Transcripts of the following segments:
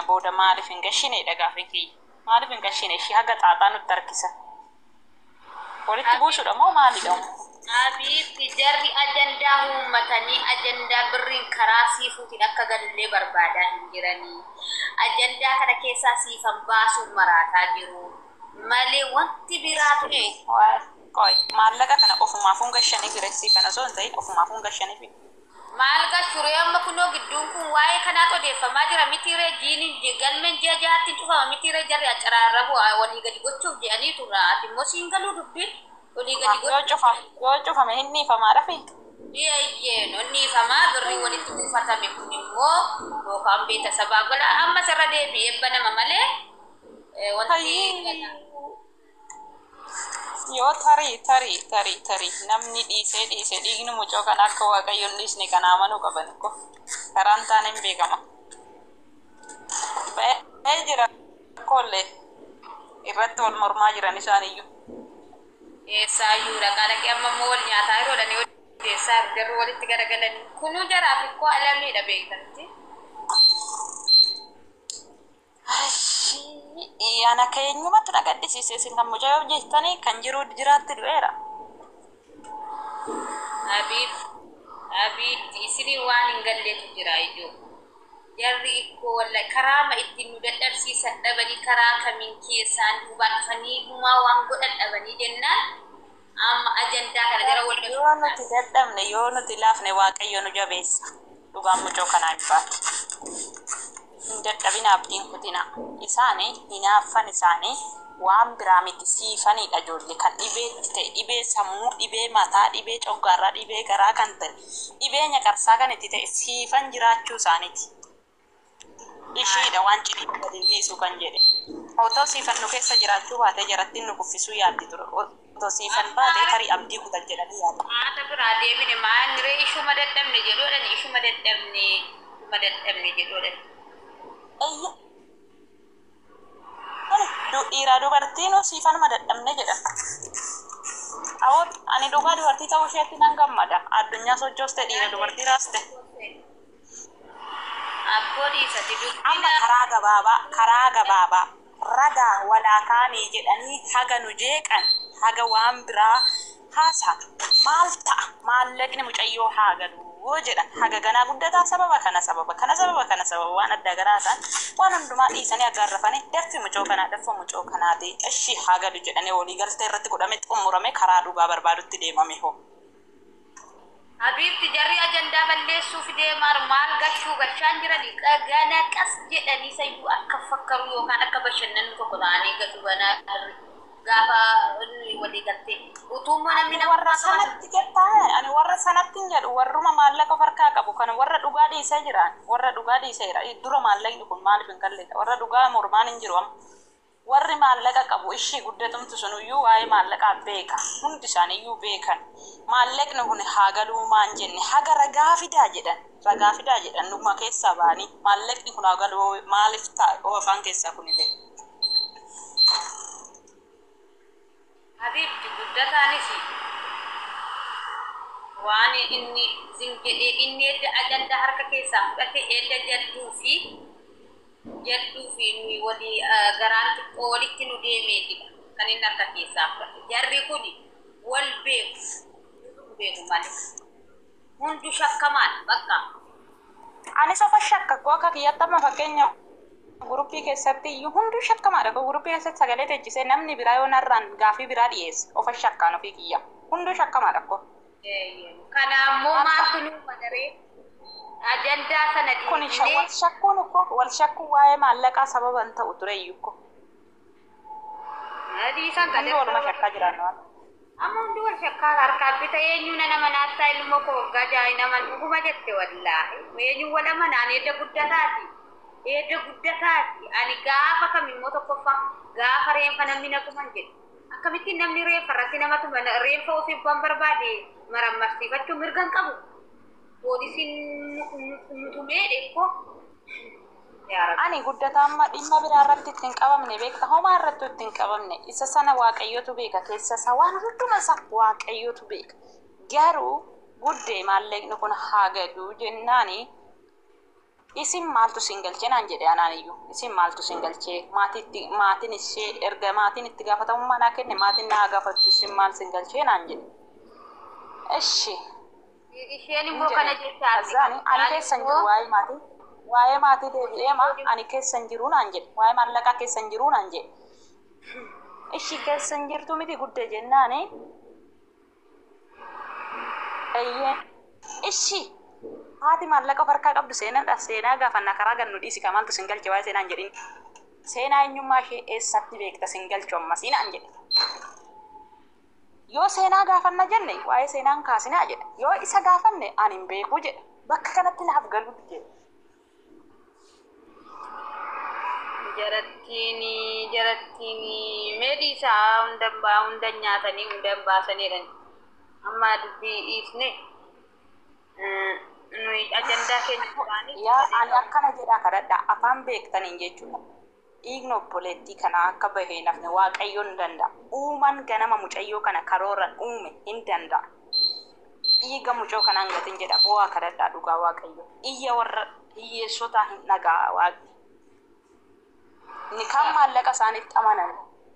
booda maaliif hin gashineedha gaafiin kiyya. Maaliif hin gashine ishii haga xaaxaa nutti harkisa. Walitti buusuudha moo maalidha? Habiibti, jarri ajandaa uummatanii ajandaa birriin karaa siifuutiin akka galullee barbaadaa hin jiranii. Ajandaa kana keessaa siifan baasuun maraataa jiru. Malee wanti biraatu hin Qoy, maallaqa kana ofumaaf hin gashanii fireessii kana osoo hin ta'in ofumaaf hin gashanii fi. Maal gashuree? Amma kunoo gidduun kun waa'ee kanaatu odeeffamaa jira mitiiree? Jiini galmeen ji'a jahaatti hin cufama mitiiree? Jarri accaraarrabu walii gadi gochuuf jedhanii tura. Ati immoo siin galuu dubbiin walii gadi Yoo gochuuf. cufame, yoo cufame hin dhiifamaadha fi. Eeyyeen, inni ifamaa birrii walitti buufatame kun immoo yookaan beeta sabaa gola amma sirra deebi'ee banama malee wanti Hayyii. Yoo tarii tarii tarii tarii namni dhiisee dhiisee dhiigni mucoo kana akka Waaqayyoon dhiisne kana amanuu qaban ko karaan taane hin beekama. Ba'ee jira kollee irratti wal mormaa jiran isaaniyyuu. Eessaayyuu dhaqaa dhaqee amma immoo wal nyaataa yeroo dhanii odeessaa jarri walitti garagalanii kunuu jaraaf ikkoo alamiidha beektamti. Ana keenyumatti na gaddisiise isin kan mucayyoo jettanii kan jiru jiraatti du'eera. Habiib, Habiibti, isinii waan hin galleetu jira ijoo. Jarri ikkoo walla karaama ittiin nu dadhabsiisan dhabanii, karaa kamiin keessaan duubaan dhufanii humaa waan godhan dhabanii jennaan amma ajandaa kana gara wal Yoo nuti dadhabne, yoo nuti laafne, Waaqayyo nu jabeessa. Dhugaan mucoo kanaa hin baatu. Hin dadhabina, abdiin kutina. Isaani hinaaffan isaanii waan biraa miti, siifanidha. Ijoollee kan dhibeetti ta'e, dhibee sammuu, dhibee mataa, dhibee coggaarraa, dhibee garaa kan ta'e, dhibee nyaqarsaa kan itti ta'e siifan jiraachuu isaaniiti. Ishiidha waan ciniin gadi hin dhiisu kan jedhe. Otoo siifan nu keessa jiraachuu baate jarattiin nu kuffisuu yaaddi ture. Otoo siifan baate tarii abdii kutan jedhanii yaadu. Haata biraa deebine maal ree? Ishuma dadhabne jedhuudhaan, ishuma dadhabne, ishuma dadhabne jedhuudhaan. Eyya. Dhiiraa dubartiinuu siifanuma dadhabne jedhan. Awoo, ani dhugaa dubartii ta'uu isheetti nan gammada. Addunyaa sochooste, dhiira dubartii raaste. Abboo, dhiisati Amma dubbina. Karaa gabaabaa ragaa walaakaanii jedhanii haga nu jeeqan, haga waan biraa haasaa maal ta'a, maallaqni mucayyoo haa galuu jedhan, haga ganaa guddataa sababa kana, sababa kana, sababa kana, sababa waan addaa garaa isaan waan hundumaa dhiisanii aggaarrafanii daffi mucoo kanaa, daffa mucoo kanaati ishii haa galu jedhanii walii galtee irratti godhame xumurame karaa dhugaa barbaadutti deemame hoo. Habiibti, jarri ajandaa balleessuuf deemaan maal gashuu gashaan jiranii gana qas jedhanii sayyuu akka fakkaru yookaan akka bashannannu tokko ta'anii gatu ganaa gaafa walii galtee utuummoo namni nama Warra sanatti jettaa, ani warra sanatti hin jedhu, warruma maallaqa of harkaa qabu kana, warra dhugaa dhiisee jiran, warra dhugaa dhiiseera. Dura maallaqni kun maaliif hin galleedha? Warra dhugaa mormaan hin jiru. Amma warri maallaqa qabu ishii guddatumtu sunuyyuu waa'ee maallaqaa beeka, hundi isaaniiyyuu beekan. Maallaqni kun haa galuu maan jenne, haga ragaa fidaa jedhan, ragaa fidaa jedhan, dhuma keessaa ba'anii maallaqni kun haa galuu maaliif ta'a afaan keessaa kunillee. Habiibti, guddataanis waan inni zin jedhee inni edda ajandaa harka keessaa fudhate, edda jadduu fi nuyi walii garaan xiqqoo walitti nu deemeetidha kan inni harka keessaa fudhate. Jarri kun wal beeku, beeku malee hundu shakkamaadha bakka. Ani sofa shakka koo akka kiyyatti amma fakkeenya guruppii keessatti iyyuu hunduu shakkamaadha. Koo guruppii keessatti sagalee teechisee namni biraa yoo narraan gaafii biraa dhiyeesse ofa shakkaan ofii kiyya. Hunduu shakkamaadha koo. Kana ammoo maaltu nu madaree ajandaa sana Kun dhiisnee wal shakkuun koo, wal shakkuun waa'ee maallaqaa sababa hin ta'u ture iyyuu koo. Dhiisan. Hundi waluma shakkaa jiraannu waan. Amma hundi wal shakkaa harkaa bita. Eenyu na nama naattaa? Ilmoo koo waggaa 6 naman dhuguma jette. Wallaahi, eenyu wal amanaan? Edda guddataati, edda guddataati. Ani gaafa kam immoo tokkoffaa gaafa reenfa namni na tuman jedhe, akkamittiin namni reenfa irratti nama tuman? Reenfa ofiif waan barbaade marammarsiifachuu mirga hin qabu. Poolisiin nu tumee dheekoo yaa Rabbi. Ani guddataa amma dhimma biraa irratti ittiin qabamne beekta, homaa irratti ittiin qabamne, isa sana Waaqayyotu beeka, keessa isaa waan hunduma isaa Waaqayyotu beeka. Garuu guddee maallaqni kun haa galuu jennaani. Isin maaltu sin galchee naan jedhe anaan iyyuu. Isin maaltu sin galchee maatiitti maatiin ishee erga maatiin itti gaafatamummaa naa kenne maatiin naa gaafattu isin maal sin galchee naan jedhe. Ishi Isheen hin immoo kana jedhe. jecha Kazaani ani keessa hin jiru waa'ee maatii. Waa'ee maatii deebi'eema ani keessa hin jiru naan jedhe. Waa'ee maallaqaa keessa hin jiru naan jedhe. Ishi keessa hin jirtu miti gudde jennaani. Eeyyee. Ishi haati maallaqa of harkaa qabdu seenaadha. Seenaa gaafannaa karaa gannu dhiisi ka maaltu sin galche waa'ee seenaan jedhin. Seenaa eenyummaa ishee eessatti beekta sin galchu ammasii naan jedhe. Yoo seenaa gaafanna jenne waa'ee seenaan kaasinaa jedhe. Yoo isa gaafanne ani hin beeku jedhe. Bakka kanatti naaf galu jedhe. Jarattiin jarattiin meedii isaa hunda hunda nyaatanii hunda baasaniidhan. Amma dubbii dhiisne nuyi ajandaa keenya duraanii Yaa ani akkana jedhaa kadhadha afaan beektaniin jechuudha. Dhiigni obboleettii kanaa akka bahee hin hafne Waaqayyoon hin danda'a. Uumaan ganama mucayyoo kana karooran uume hin danda'a. Dhiiga mucoo kanaan gatin jedha bu'aa kadhadhaa dhugaa Waaqayyo. Iyya warra hiyyeessotaa hin dhaga'a Waaqni. Ni kan maallaqa isaanitti amanan,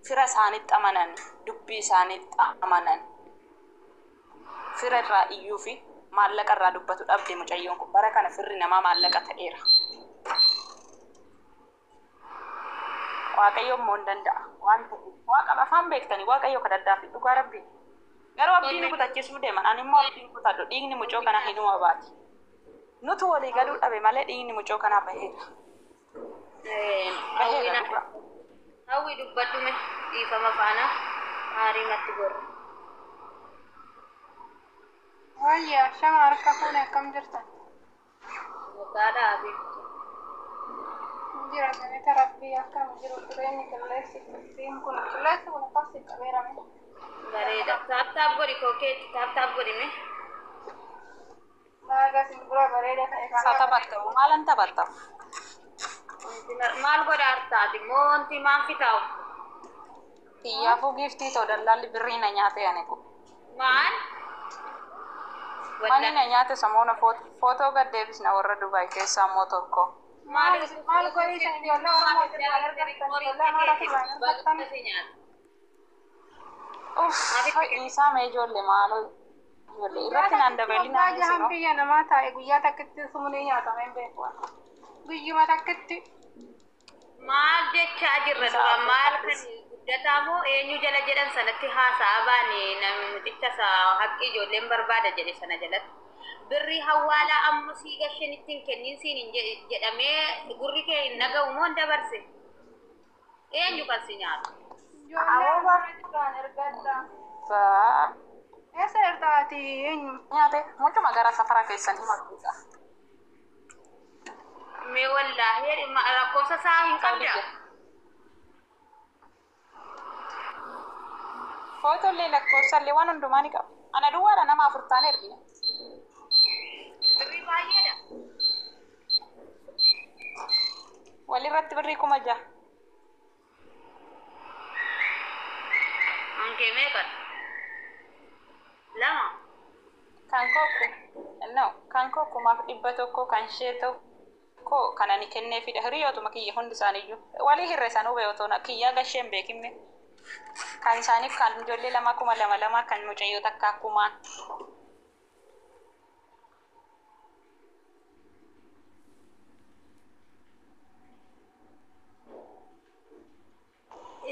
fira isaanitti amanan, dubbii isaanitti amanan. Fira irraa iyyuu fi maallaqa irraa dubbatu dhabde mucayyoon kun bara kana firri namaa maallaqa ta'eera. Waaqayyo immoo hin danda'a. Waan ta'eef waaqa afaan beektanii Waaqayyo kadhadhaa fi dhugaa rabbii. Garuu abdiin nu kutachiisuu deeman ani immoo abdiin kutadhu dhiigni mucoo kanaa hinuma baati. Nutu walii galuu dhabe malee dhiigni mucoo kanaa baheera. Baheera dhugaa. Hawwi dubbadhume dhiifama faana aarii matti gorra. Wayyaa shama harka fuune akkam jirtan? Maqaadha abiibtu. Jira galata rabbii akkam jiru jireenyi qilleensi qilleensi kun qilleensi kun akkas si qabeerame. Bareeda. Tap tap godhi kookeetti tap tap godhi mee. Maaga simbira bareeda ta'e Isaa kana. taphattamu maalan taphattamu? Maal godha artaati moo wanti maan fitaa'u? Xiyyaafuu giiftii ta'u dallaalli birrii na nyaate ani kun. Maal? Manni na nyaate samoona footoo gad deebisna warra Dubaay keessaa immoo tokko. Maal maal godhii isin ijoollee Oromoo irraa argattan ijoollee Amaaraa irraa argattan. Uff isaa mee ijoollee maaloo ijoollee Guyyaa irratti naan takkitti dabalin waggaa naan jahan isinoo. biyya namaa taa'e guyyaa takkitti sumnii nyaatamee hin beeku. Guyyuma takkitti. Maal jechaa jirra Isaa dura maal kan akkasii. guddataa moo eenyu jala jedhan sanatti haasa'aa baane namni mucicha isaa haqqi ijoolleen barbaada jedhe sana jalatti. Birrii hawwaalaa amma sii gasheen ittiin kenniin siin hin jedhamee gurri kee hin dhaga'u moo hin dabarse? Eenyu kan si nyaatu? Ijoollee Awoo Amaaraa irraan ergadha. baa Eessa jirta ati eenyu? nyaate mucuma gara safara keessan himadhuudha. Mee wallaahi lakkoofsa isaa hin qabdaa? Footollee lakkoofsallee waan hundumaa ni qaba. Ana duwwaadha nama afur taane ergina. Birrii baay'eedha. Walirratti birrii 6,000. Hankee meeqadha? Lama. Kan koo no kan koo 1,100 kan ishee tokko kan ani kenneefidha. Hiriyootuma kiyya hundi isaaniiyyuu walii hirre isaan hubee otoo kiyyaa gashee hin beekinne. Kan isaaniif kan ijoollee lama 2,000 kan mucayyoo takkaa kumaan.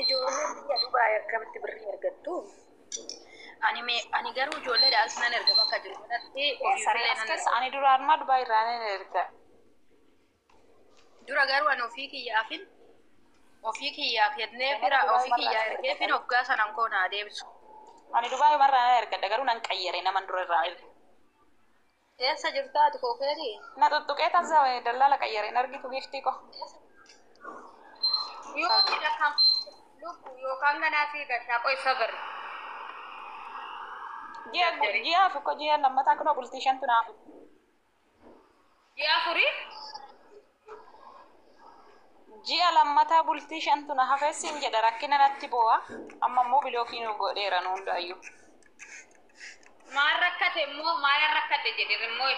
Ijoolleen biyya Dubaay akkamitti birrii argattu? Ani mee ani garuu ijoolleedhaas nan erga bakka jiru kanatti Saree ofiifillee as nan keessa erga. ani duraan maa Dubaay irraa nan erga. Dura garuu ani ofii kiyyaafin ofii kiyyaa kennee fira Dubaay ofii marraa kiyyaa nan ergeefin ergadha. hoggaa sanan koo naa deebisu. Ani Dubaay marraa nan ergadha garuu nan qayyare naman dura irraa erga. Eessa jirtaa ati koofeeti? Na tuttuqee taasisaa dallaala qayyare hin argitu giiftii koo. Yoo jira kan lubbu yookaan ganaa sii gashaa qoy sabir. Ji'a ji'a afur ji'a lammataa kunoo bultii shantu naaf. Ji'a afurii? Ji'a lammataa bultii shantu na hafeessin jedha rakkina natti boo'a. Amma immoo bilookii nu godheera nu hundaayyuu. Maal rakkate immoo maalan rakkate jedhe immoo.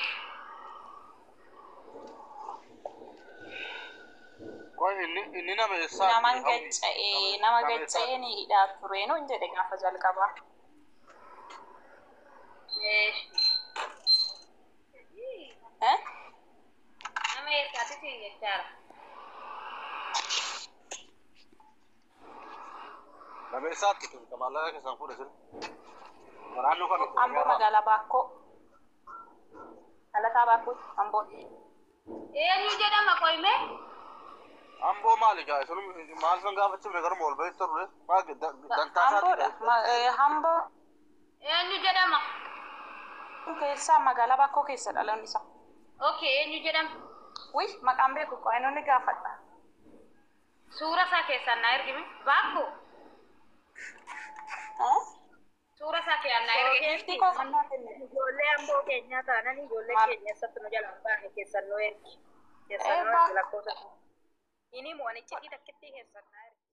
Qoy inni nama eessaati? Naman Hawwi? gacca'ee nama Nama gacca'ee eessaati? ni hidhaa ture nuun jedhe gaafa jalqabaa. Eh? Nama eessaati siin jechaara. Nama eessaatti kun ka maallaqa keessan fuudhe sun? Naannoo kamitti? Amboo magaalaa Baakkoo. Dhalataa Baakkoo Amboo. Eenyu jedhama qoyme? Amboo maali gaa? Isin maal san gaafachuuf garuma ol bahee turre? Maal dantaa isaati Amboodha. Amboo Eenyu jedhama? keessaa magaalaa Baakkoo keessa dhaloonni isaa. Okay, eenyu jedhama? Wii maqaan beeku qo'annoo ni gaafadha. Suura isaa keessaan naa ergime. Baakko. Eh? Suura isaa keessaan naa ergime. Giiftii koo kan naa kenne. Ijoollee amboo keenyaa taanaan ijoollee Maal? keenya eessatti nu jalaan baane keessan nu ergi. Keessan nu Eebba. ergi lakkoofsa. Inni mo'anichi takkittii keessan naa ergi.